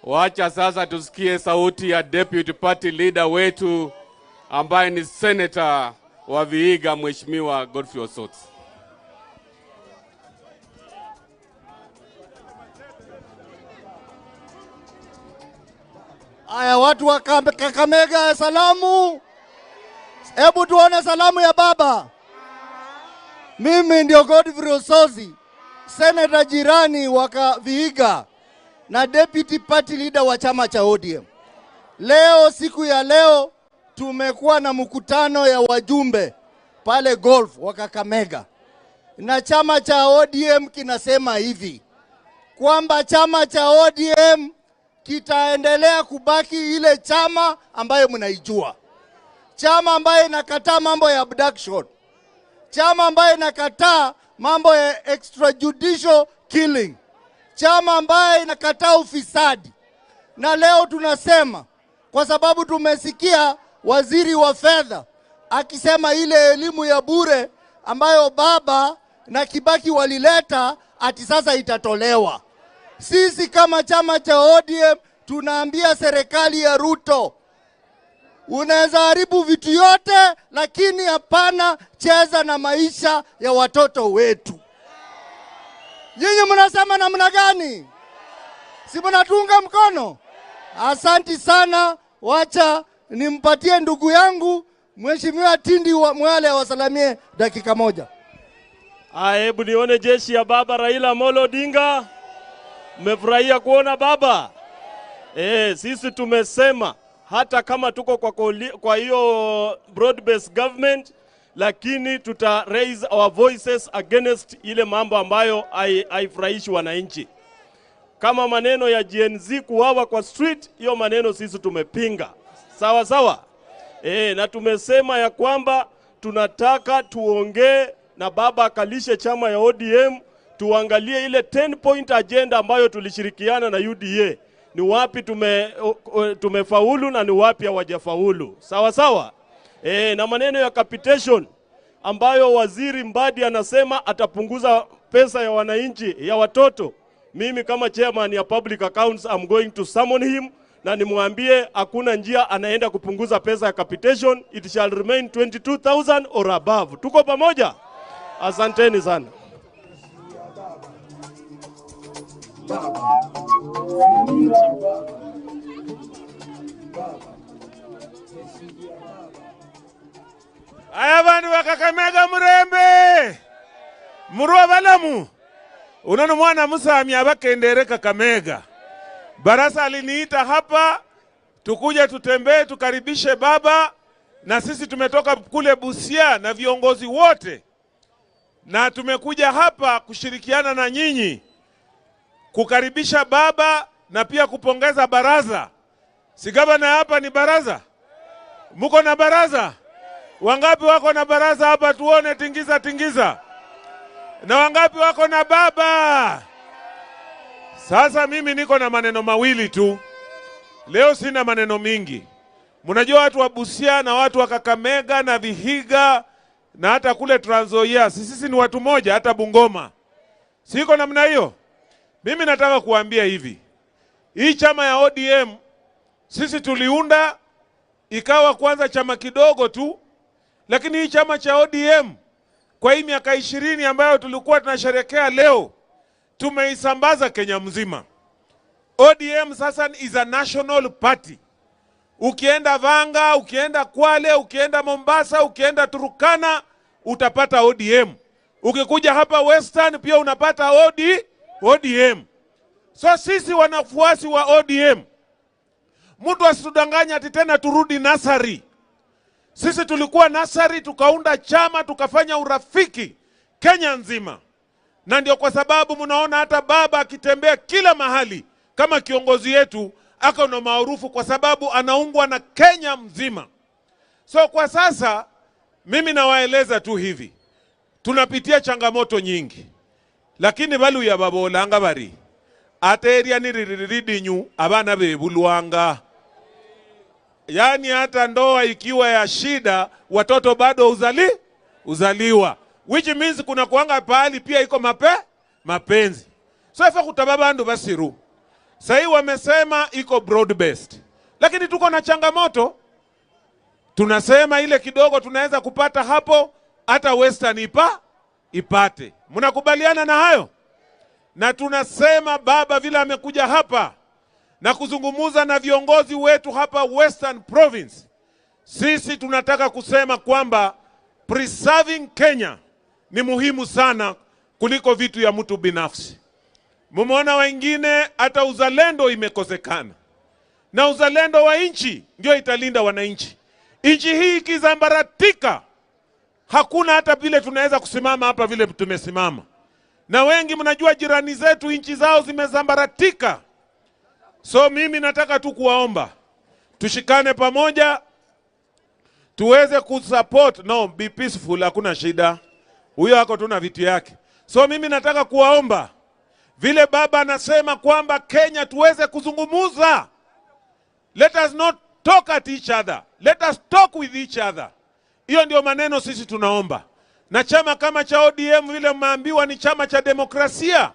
Wacha sasa tusikie sauti ya deputy party leader wetu ambaye ni senator wa Vihiga, Mheshimiwa Godfrey Osotsi. Aya, watu wa Kakamega, salamu. Hebu tuone salamu ya baba. Mimi ndio Godfrey Osotsi, senator jirani wa Vihiga na deputy party leader wa chama cha ODM. Leo, siku ya leo, tumekuwa na mkutano ya wajumbe pale golf wa Kakamega. Na chama cha ODM kinasema hivi kwamba chama cha ODM kitaendelea kubaki ile chama ambayo mnaijua. Chama ambayo inakataa mambo ya abduction. Chama ambayo inakataa mambo ya extrajudicial killing. Chama ambayo inakataa ufisadi. Na leo tunasema kwa sababu tumesikia waziri wa fedha akisema ile elimu ya bure ambayo baba na Kibaki walileta ati sasa itatolewa. Sisi kama chama cha ODM tunaambia serikali ya Ruto, unaweza haribu vitu yote lakini hapana cheza na maisha ya watoto wetu. Nyinyi mnasema namna gani? Si mnatunga mkono? Asanti sana. Wacha nimpatie ndugu yangu Mheshimiwa Tindi wa Mwale awasalamie dakika moja. Hebu nione jeshi ya baba Raila Amolo Odinga. Mmefurahia kuona baba? Sisi tumesema hata kama tuko kwa hiyo broad based government, lakini tuta raise our voices against ile mambo ambayo haifurahishi wananchi. Kama maneno ya Gen Z kuwawa kwa street, hiyo maneno sisi tumepinga. Sawa sawa? Na tumesema ya kwamba tunataka tuongee na baba akalishe chama ya ODM, tuangalie ile 10 point agenda ambayo tulishirikiana na UDA. Ni wapi tumefaulu na ni wapi hawajafaulu. Sawa sawa? Na maneno ya capitation ambayo waziri Mbadi anasema atapunguza pesa ya wananchi, ya watoto. Mimi kama chairman ya public accounts, I'm going to summon him na nimwambie hakuna njia anaenda kupunguza pesa ya capitation. It shall remain 22,000 or above. Tuko pamoja? Asanteni sana. Aya bandu wa Kakamega murembe. Murua balamu. Unono mwana Musa abakendere Kakamega. Barasa aliniita hapa tukuja tutembee tukaribishe baba, na sisi tumetoka kule Busia na viongozi wote, na tumekuja hapa kushirikiana na nyinyi kukaribisha baba na pia kupongeza baraza. Si gavana hapa ni baraza? Muko na baraza? Wangapi wako na baraza hapa tuone? Tingiza tingiza. Na wangapi wako na baba? Sasa mimi niko na maneno mawili tu. Leo sina maneno mingi. Mnajua watu wa Busia na watu wa Kakamega na Vihiga na hata kule Trans Nzoia, sisi ni watu moja, hata Bungoma. Siko namna hiyo. Mimi nataka kuambia hivi. Hii chama ya ODM sisi tuliunda ikawa kwanza chama kidogo tu, lakini hii chama cha ODM kwa hii miaka 20 ambayo tulikuwa tunasherehekea leo, tumeisambaza Kenya mzima. ODM sasa is a national party. Ukienda Vanga, ukienda Kwale, ukienda Mombasa, ukienda Turkana, utapata ODM. Ukikuja hapa Western pia unapata ODM. So sisi wanafuasi wa ODM, mtu asitudanganye ati tena turudi nasari. Sisi tulikuwa nasari, tukaunda chama, tukafanya urafiki Kenya nzima. Na ndio kwa sababu mnaona hata baba akitembea kila mahali kama kiongozi yetu ako na maarufu, kwa sababu anaungwa na Kenya mzima. So kwa sasa mimi nawaeleza tu hivi, tunapitia changamoto nyingi, lakini balu ya babolanga bari ateria ni riridinyu abana bebulwanga. Yani hata ndoa ikiwa ya shida, watoto bado uzaliwa, which means kuna kuanga pahali pia iko mapenzi. So ifa kutaba bandu basiru. Sasa wamesema iko broad based, lakini tuko na changamoto. Tunasema ile kidogo tunaweza kupata hapo, hata Western ipate. Mnakubaliana na hayo? Na tunasema baba vile amekuja hapa na kuzungumuza na viongozi wetu hapa Western Province, sisi tunataka kusema kwamba preserving Kenya ni muhimu sana kuliko vitu ya mtu binafsi. Mumeona wengine hata uzalendo imekosekana. Na uzalendo wa nchi ndio italinda wananchi. Nchi hii ikizambaratika, hakuna hata vile tunaweza kusimama hapa vile tumesimama. Na wengi mnajua jirani zetu nchi zao zimezambaratika. So mimi nataka tu kuwaomba tushikane pamoja, tuweze kusupport. No, be peaceful, hakuna shida. Huyo ako tu na vitu yake. So mimi nataka kuwaomba, vile baba anasema kwamba Kenya tuweze kuzungumuza. Let us not talk at each other. Let us talk with each other. Hiyo ndio maneno sisi tunaomba. Na chama kama cha ODM vile mmeambiwa ni chama cha demokrasia.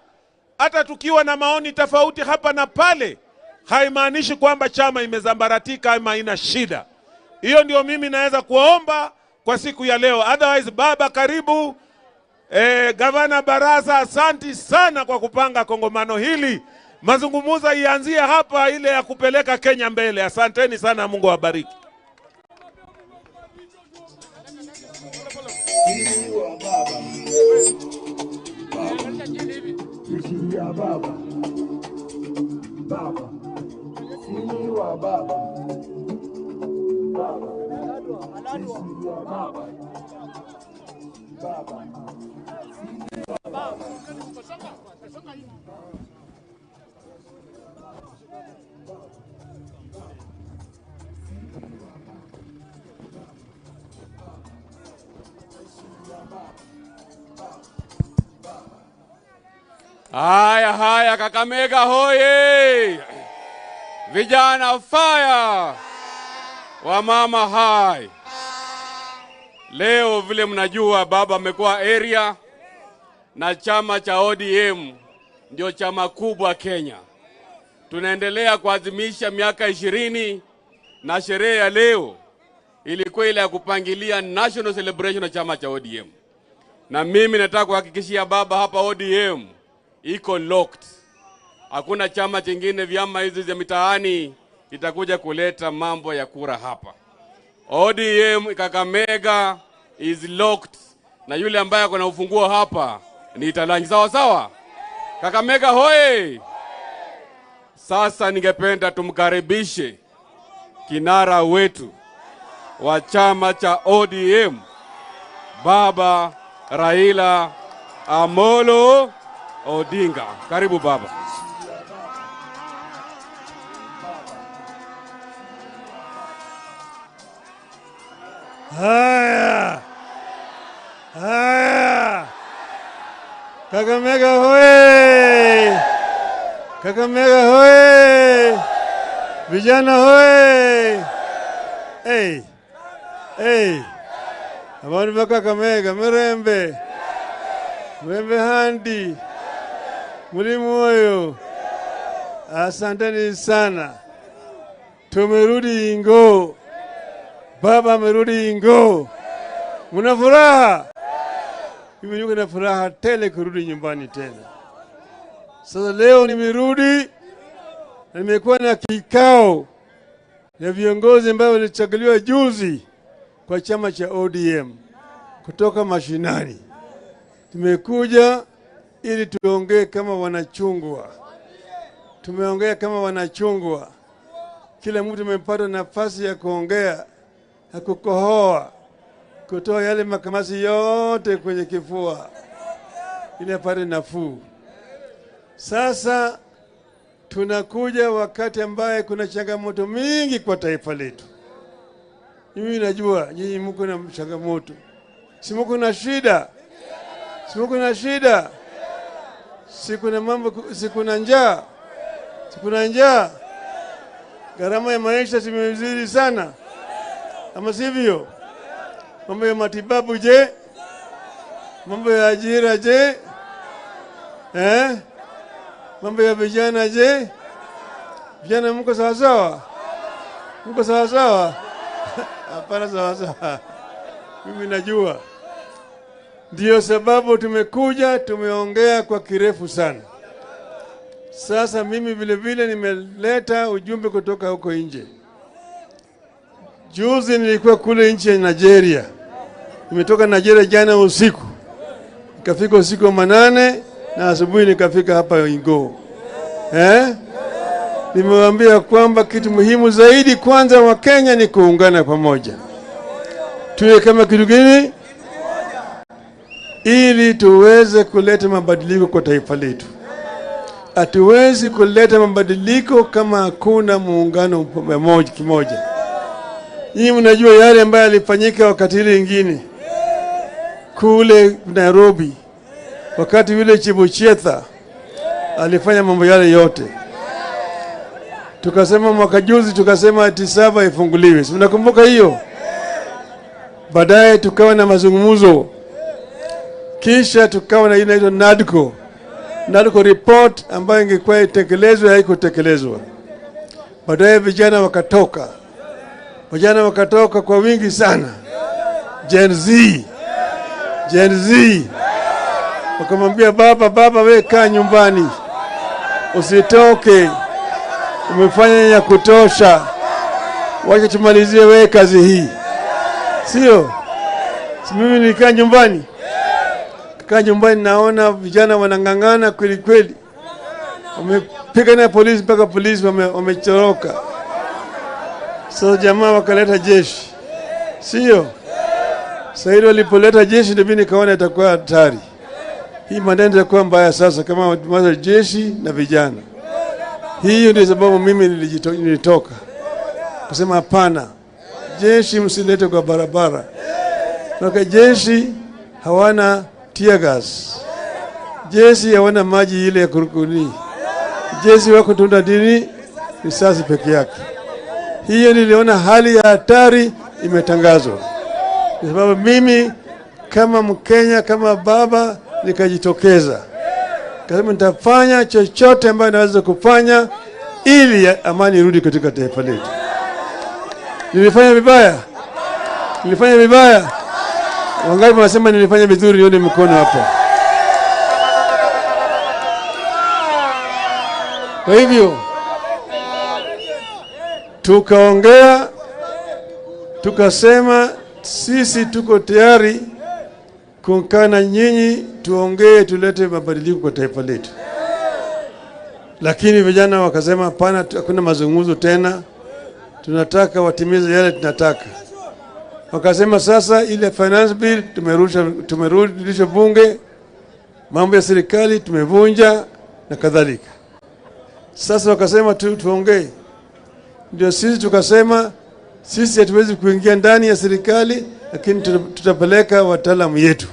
Hata tukiwa na maoni tofauti hapa na pale, haimaanishi kwamba chama imezambaratika ama ina shida. Hiyo ndio mimi naweza kuomba kwa siku ya leo. Otherwise baba karibu. Gavana Barasa, asanti sana kwa kupanga kongomano hili. Mazungumzo ianzie hapa, ile ya kupeleka Kenya mbele. Asanteni sana, Mungu awabariki. Haya haya, Kakamega hoye! Vijana fire! Wamama hai! Leo vile mnajua baba amekuwa area na chama cha ODM ndio chama kubwa Kenya. Tunaendelea kuadhimisha miaka 20 na sherehe ya leo ilikuwa ile ya kupangilia national celebration ya chama cha ODM. Na mimi nataka kuhakikishia baba hapa ODM iko locked. Hakuna chama chingine, vyama hizi za mitaani itakuja kuleta mambo ya kura hapa. ODM Kakamega is locked, na yule ambaye ako na ufunguo hapa ni Italangi. Sawa sawa? Kakamega hoye! Sasa ningependa tumkaribishe kinara wetu wa chama cha ODM, Baba Raila Amolo Odinga. Karibu baba. Haya. Haya. Kakamega hoye! Kakamega hoye! Vijana hoye! Hey. Hey. Abantu ba Kakamega mirembe. Mirembe handi. Muri moyo. Asanteni sana. Tumerudi Ingo. Baba amerudi Ingo. Muna furaha? Mimi niko na furaha tele kurudi nyumbani tena. Sasa leo nimerudi na nimekuwa na kikao na viongozi ambao walichaguliwa juzi kwa chama cha ODM kutoka mashinani. Tumekuja ili tuongee kama wanachungwa. Tumeongea kama wanachungwa. Kila mtu amepata nafasi ya kuongea, ya kukohoa, kutoa yale makamasi yote kwenye kifua ili apate nafuu. Sasa tunakuja wakati ambaye kuna changamoto mingi kwa taifa letu. Mimi najua nyinyi mko na changamoto. Si mko na shida? Si mko na shida? Si kuna mambo, si kuna njaa? Si kuna njaa? Gharama ya maisha zimezidi sana. Ama sivyo? Mambo ya matibabu je? Mambo ya ajira je? Mambo ya vijana je? Vijana mko sawa sawa? Mko sawa sawa? Hapana sawa sawa. Mimi najua. Ndiyo sababu tumekuja, tumeongea kwa kirefu sana. Sasa mimi vile vile nimeleta ujumbe kutoka huko nje. Juzi nilikuwa kule nchi ya Nigeria. Nimetoka Nigeria jana usiku. Nikafika usiku wa 8 na asubuhi nikafika hapa Ingo. Nimewaambia kwamba kitu muhimu zaidi kwanza wa Kenya ni kuungana pamoja. Tuwe kama kitu gani? Ili tuweze kuleta mabadiliko kwa taifa letu. Hatuwezi kuleta mabadiliko kama hakuna muungano kimoja. Nyinyi mnajua yale ambayo yalifanyika wakati ile nyingine kule Nairobi, wakati yule Chibuchetha alifanya mambo yale yote. Tukasema mwaka juzi, tukasema ati saba ifunguliwe. Si mnakumbuka hiyo? Baadaye tukawa na mazungumzo. Kisha tukawa na ile inaitwa NADCO. NADCO report ambayo ingekuwa itekelezwe haikutekelezwa. Baadaye vijana wakatoka. Vijana wakatoka kwa wingi sana. Gen Z. Gen Z. Wakamwambia baba, baba we kaa nyumbani. Usitoke. Umefanya ya kutosha. Wacha tumalizie we kazi hii. Sio? Si mimi nilikaa nyumbani. Kaa nyumbani naona vijana wanang'ang'ana kweli kweli. Wamepiga na polisi mpaka polisi wamechoroka. So jamaa wakaleta jeshi. Sio? Sasa hilo walipoleta jeshi ndio mimi nikaona itakuwa hatari. Hii maneno itakuwa mbaya sasa kama wameanza jeshi na vijana. Hiyo ndio sababu mimi nilitoka. Kusema hapana. Jeshi msilete kwa barabara. Maana jeshi hawana tear gas. Jeshi hawana maji ile ya kurukuni. Jeshi wako tunda dini risasi peke yake. Hiyo niliona hali ya hatari imetangazwa. Kwa sababu mimi kama Mkenya, kama baba, nikajitokeza. Kasema nitafanya chochote ambayo naweza kufanya ili amani irudi katika taifa letu. Nilifanya vibaya? Nilifanya vibaya? Wangapi wanasema nilifanya vizuri? Nione mkono hapo. Kwa hivyo tukaongea, tukasema sisi tuko tayari kukaa na nyinyi tuongee, tulete mabadiliko kwa taifa letu. Lakini vijana wakasema hapana, hakuna mazungumzo tena, tunataka watimize yale tunataka. Wakasema sasa ile finance bill tumerudisha bunge, mambo ya serikali tumevunja na kadhalika. Sasa wakasema tuongee. Ndio sisi tukasema sisi hatuwezi kuingia ndani ya serikali, lakini tutapeleka wataalamu yetu.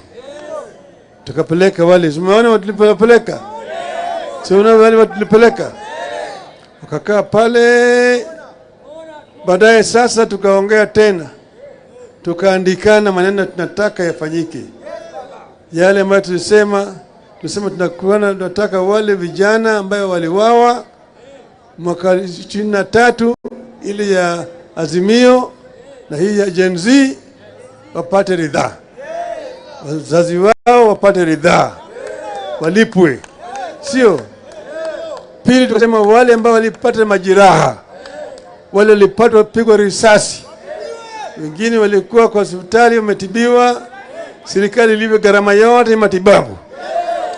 Tukapeleka wale, umeona walipeleka? Si unaona wale walipeleka? Wakakaa pale. Baadaye sasa tukaongea tena. Tukaandikana maneno tunataka yafanyike. Yale ambayo tulisema tunataka wale vijana ambao waliwawa mwaka 23 ile ya Azimio na hii ya Gen Z wapate ridhaa. Wazazi wao wapate ridhaa. Walipwe. Sio? Pili tukasema wale ambao walipata majeraha, wale walipatwa pigwa risasi, wengine walikuwa kwa hospitali wametibiwa, serikali ilipe gharama yote ya matibabu,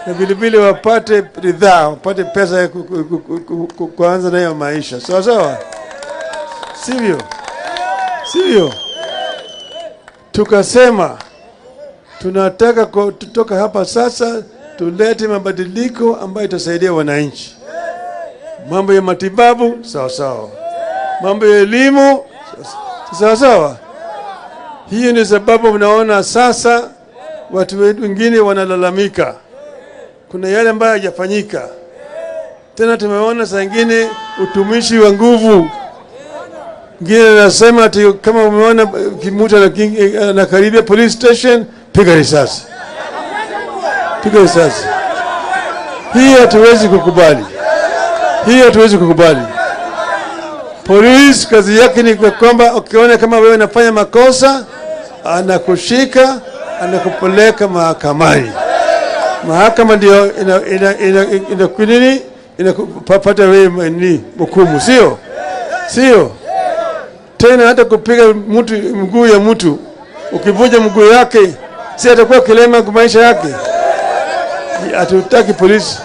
na vile vile wapate ridhaa, wapate pesa ya kuanza nayo maisha. Sawa sawa? Sivyo? Sivyo? Tukasema tunataka kutoka hapa sasa tulete mabadiliko ambayo itasaidia wananchi. Mambo ya matibabu sawa sawa, mambo ya elimu sawa sawa. Hiyo ni sababu mnaona sasa watu wengine wanalalamika, kuna yale ambayo hayajafanyika. Tena tumeona saa nyingine utumishi wa nguvu. Mwingine anasema ati kama umeona mtu anakaribia police station, piga risasi. Piga risasi. Hii hatuwezi kukubali. Hii hatuwezi kukubali. Polisi kazi yake ni kwamba ukiona kama wewe unafanya makosa, anakushika, anakupeleka mahakamani. Mahakama ndio ina nini, inakupata wewe ni hukumu, sio? Sio? Tena hata kupiga mtu mguu ya mtu, ukivunja mguu yake, si atakuwa kilema kwa maisha yake? Hatutaki polisi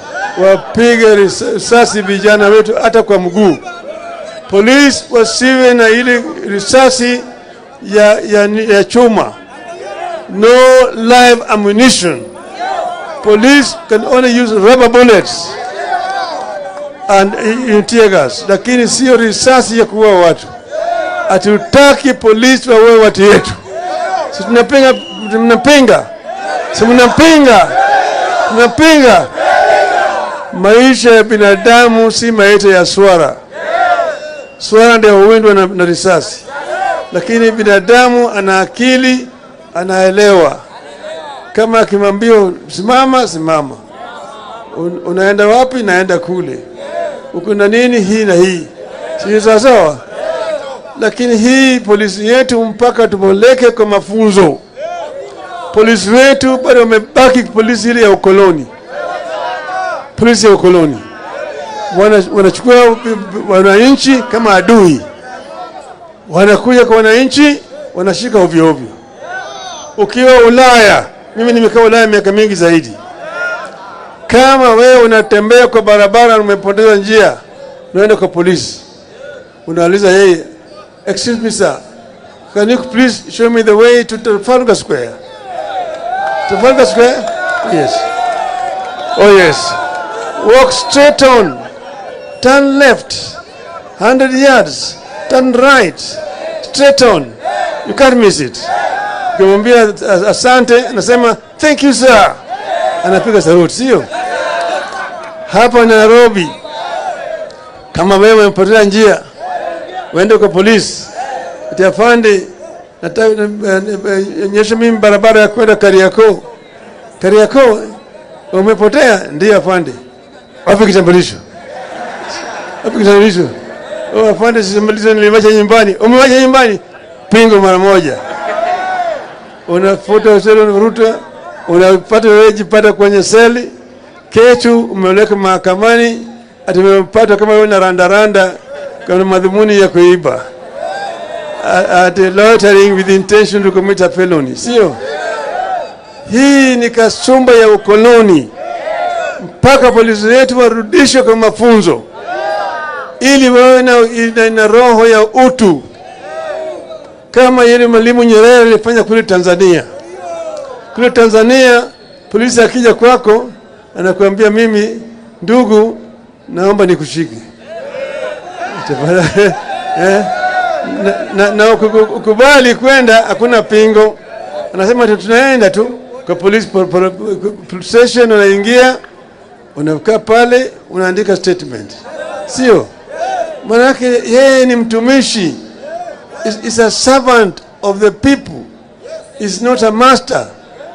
wapige risasi vijana wetu hata kwa mguu. Polisi wasiwe na ile risasi ya chuma. No live ammunition. Police can only use rubber bullets and tear gas, lakini sio risasi ya kuua watu. Hatutaki polisi waue watu yetu. Si tunapinga, tunapinga. Si mnapinga. Tunapinga. Maisha ya binadamu si maisha ya swara. Swara ndio huwindwa na risasi. Lakini binadamu ana akili, anaelewa. Kama akimwambia simama, simama. Unaenda wapi? Naenda kule. Uko na nini? Hii na hii. Si sawa sawa? Lakini hii polisi yetu mpaka tupeleke kwa mafunzo. Polisi wetu bado wamebaki polisi ile ya ukoloni. Polisi ya ukoloni. Wanachukua wananchi kama adui. Wanakuja kwa wananchi, wanashika ovyo ovyo. Ukiwa Ulaya, mimi nimekaa Ulaya miaka mingi zaidi. Kama wewe unatembea kwa barabara umepoteza njia, unaenda kwa polisi. Unauliza yeye, "Excuse me sir, can you please show me the way to Trafalgar Square?" Trafalgar Square? Yes. Oh yes. Walk straight on. Turn left. 100 yards. Turn right. Straight on. You can't miss it. Ukimwambia asante, anasema thank you sir. Anapiga saluti, sio? Hapa Nairobi, kama wewe umepotea njia, uende kwa polisi, ati afande, nataka onyesha mimi barabara ya kwenda Kariakoo. Kariakoo umepotea? Ndiyo afande. Wapi kitambulisho? Wapi kitambulisho? Oh afande, kitambulisho niliwacha nyumbani. Umewacha nyumbani? Pingo mara moja. Unafuta useli, unavuruta, unapata wewe jipata kwenye seli. Kesho umeweka mahakamani, ati umepata kama wewe una randa kwa madhumuni ya kuiba. Ati loitering with intention to commit a felony. Sio? Hii ni kasumba ya ukoloni. Mpaka polisi wetu warudishwe kwa mafunzo ili wawe na roho ya utu kama yule Mwalimu Nyerere alifanya kule Tanzania. Kule Tanzania polisi akija kwako anakuambia, mimi ndugu, naomba nikushike. Na ukubali kwenda, hakuna pingo. Anasema tunaenda tu kwa police station, unaingia, unakaa pale, unaandika statement. Sio? Maanake yeye ni mtumishi. Is a servant of the people. Is not a master.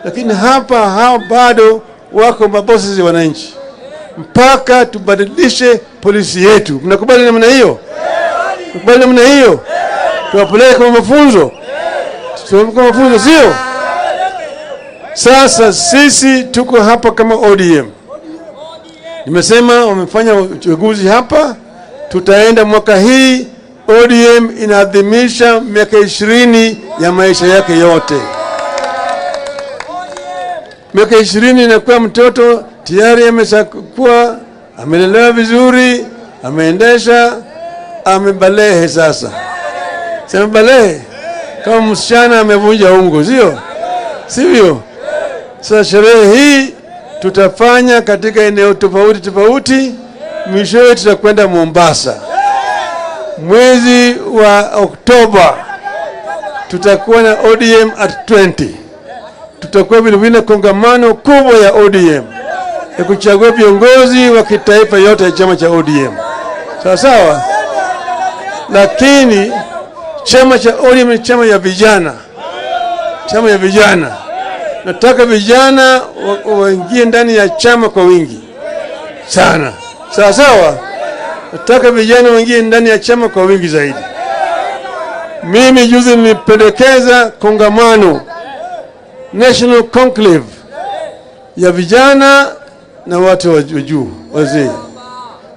Lakini hapa hao bado wako mabosi wananchi. Mpaka tubadilishe polisi yetu. Mnakubali namna hiyo? Mnakubali namna hiyo? Tuwapeleke kwa mafunzo. Tuwapeleke kwa mafunzo, sio? Sasa sisi tuko hapa kama ODM. Nimesema wamefanya uchaguzi hapa, tutaenda mwaka hii ODM inaadhimisha miaka 20 ya maisha yake yote. Miaka 20 inakuwa mtoto tayari ameshakuwa, amelelewa vizuri, ameendesha, amebalehe sasa. Sema balehe kama msichana amevunja ungo, sio? Sivyo? Sasa sherehe hii tutafanya katika eneo tofauti tofauti. Mwishowe tutakwenda Mombasa. Mwezi wa Oktoba tutakuwa na ODM at 20. Tutakuwa vile vile kongamano kubwa ya ODM ya kuchagua viongozi wa kitaifa yote ya chama cha ODM. Sawa sawa? Lakini chama cha ODM ni chama ya vijana. Chama ya vijana. Nataka vijana waingie ndani ya chama kwa wingi sana. Sawa sawa? Nataka vijana waingie ndani ya chama kwa wingi zaidi. Mimi juzi nilipendekeza kongamano, National Conclave ya vijana na watu wa juu, wazee.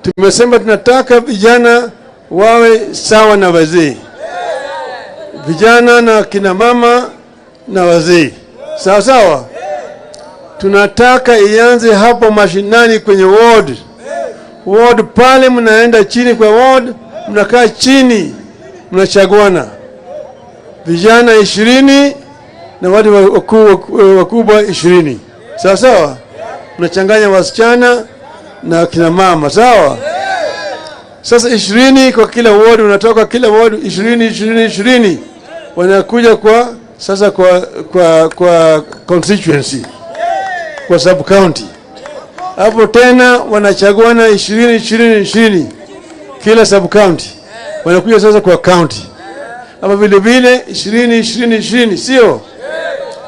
Tumesema tunataka vijana wawe sawa na wazee, vijana na kina mama na wazee, sawa sawa. Tunataka ianze hapo mashinani kwenye ward. Ward pale mnaenda chini kwa ward, mnakaa chini, mnachaguana vijana 20 na watu wakubwa 20, sawa sawa. Mnachanganya wasichana na kina mama, sawa. Sasa 20 kwa kila ward, unatoka kila ward 20 20 20, wanakuja kwa sasa kwa constituency, kwa sub county. Hapo tena wanachaguana 20 20 20 kila sub county, wanakuja sasa kwa county. Hapa vile vile 20 20 20, sio?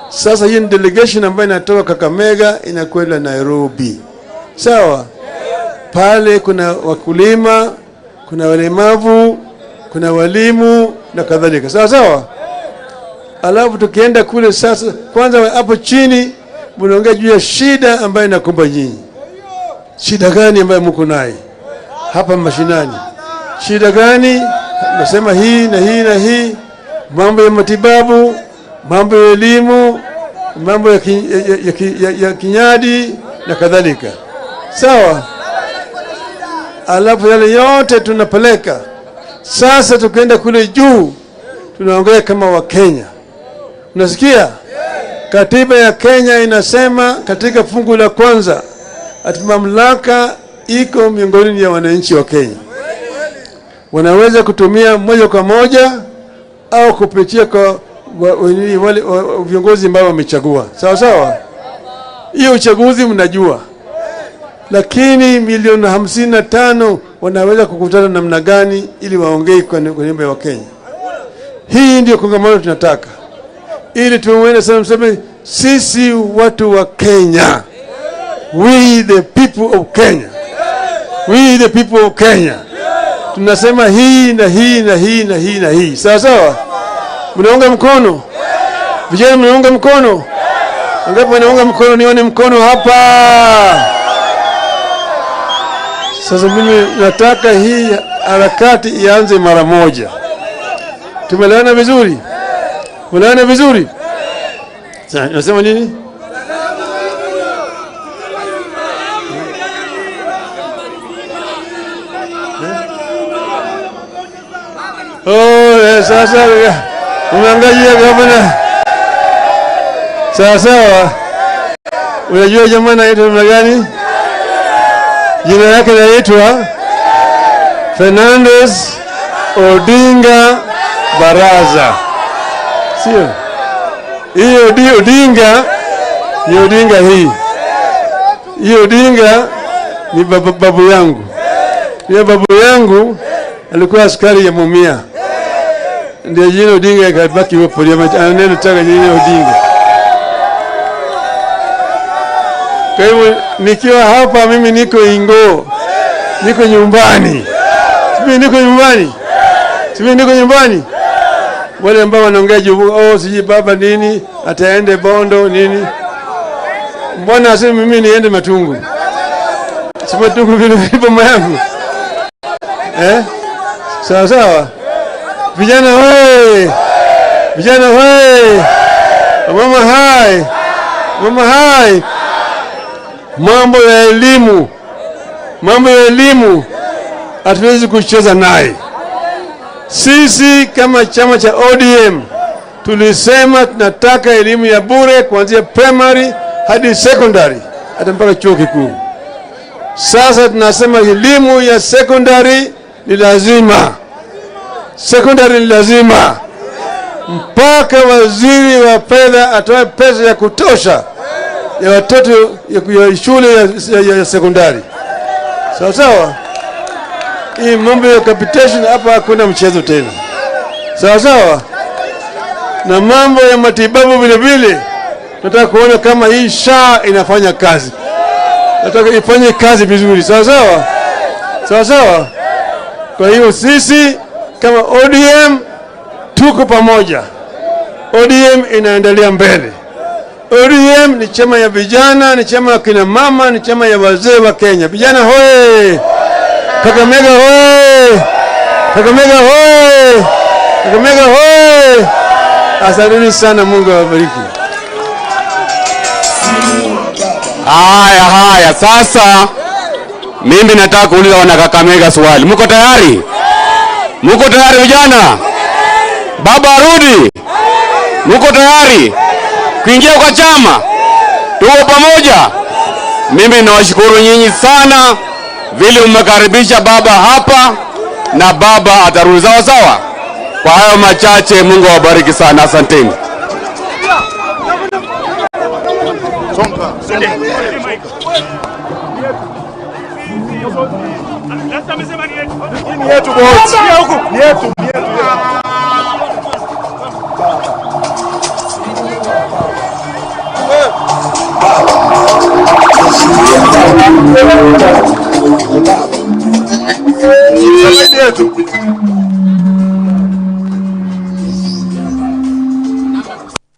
Sasa hii ni delegation ambayo inatoka Kakamega inakwenda Nairobi, sawa. Pale kuna wakulima, kuna walemavu, kuna walimu na kadhalika, sawa sawa. Alafu tukienda kule sasa, kwanza hapo chini mnaongea juu ya shida ambayo inakumba nyinyi. Shida gani ambayo mko naye hapa mashinani? Shida gani? Nasema hii na hii na hii, mambo ya matibabu, mambo ya elimu, mambo ya kinyadi na kadhalika, sawa. Alafu yale yote tunapeleka. Sasa tukienda kule juu tunaongea kama Wakenya. Unasikia? Katiba ya Kenya inasema katika fungu la kwanza ati mamlaka iko miongoni ya wananchi wa Kenya. Wanaweza kutumia moja kwa moja au kupitia kwa wale viongozi ambao wamechagua, sawa sawa. Hiyo uchaguzi mnajua. Lakini milioni 55 wanaweza kukutana namna gani ili waongee kwa niaba ya Wakenya? Hii ndio kongamano tunataka, ili tuone sana, mseme sisi watu wa Kenya, we the people of Kenya, we the people of Kenya, tunasema hii na hii na hii na hii na hii, sawa sawa. Mnaunga mkono? Vijana mnaunga mkono? Angapo mnaunga mkono, nione mkono hapa. Sasa mimi nataka hii harakati ianze mara moja. Tumeelewana vizuri? Tumeelewana vizuri? Sasa nasema nini? Oh, sasa umeangalia gavana. Sawa sawa. Unajua jamaa anaitwa namna gani? Jina yake anaitwa Fernandez Odinga Baraza, sio? Hiyo Odinga ni Odinga hii. Hiyo Odinga ni babu yangu. Hiyo babu yangu alikuwa askari ya Mumia. Ndio jina Odinga ikabaki hapo, neno taka jina Odinga. Kwa hivyo nikiwa hapa mimi niko Ingo, niko nyumbani. Mimi niko nyumbani. Mimi niko nyumbani. Wale ambao wanaongea juu, oh siji baba nini, ataende Bondo nini. Mbona aseme mimi niende Matungu? Si Matungu vile boma yangu. Eh? Sawa sawa. Vijana hoi! Vijana hoi! Mama hai! Mama hai! Mambo ya elimu, mambo ya elimu hatuwezi kucheza naye. Sisi kama chama cha ODM tulisema tunataka elimu ya bure kuanzia primary hadi secondary hata mpaka chuo kikuu. Sasa tunasema elimu ya secondary ni lazima. Secondary ni lazima. Mpaka waziri wa fedha atoe pesa ya kutosha ya watoto ya shule ya sekondari. Sawa sawa. Hii mambo ya capitation hapa hakuna mchezo tena. Sawa sawa. Na mambo ya matibabu vile vile nataka kuona kama hii SHA inafanya kazi. Nataka ifanye kazi vizuri. Sawa sawa. Sawa sawa. Kwa hiyo sisi kama ODM tuko pamoja. ODM inaendelea mbele. ODM ni chama ya vijana, ni chama ya kina mama, ni chama ya wazee wa Kenya. Vijana hoye! Kakamega hoye! Kakamega hoye! Kakamega hoye! Asanteni sana, Mungu awabariki. Haya haya, sasa mimi nataka kuuliza wana Kakamega swali. Mko tayari? Mko tayari vijana? Baba arudi? Mko tayari kuingia kwa chama? Tuko pamoja. Mimi nawashukuru nyinyi sana vile mmekaribisha baba hapa, na baba atarudi sawa sawa. Kwa hayo machache, Mungu awabariki sana, asanteni. Yetu.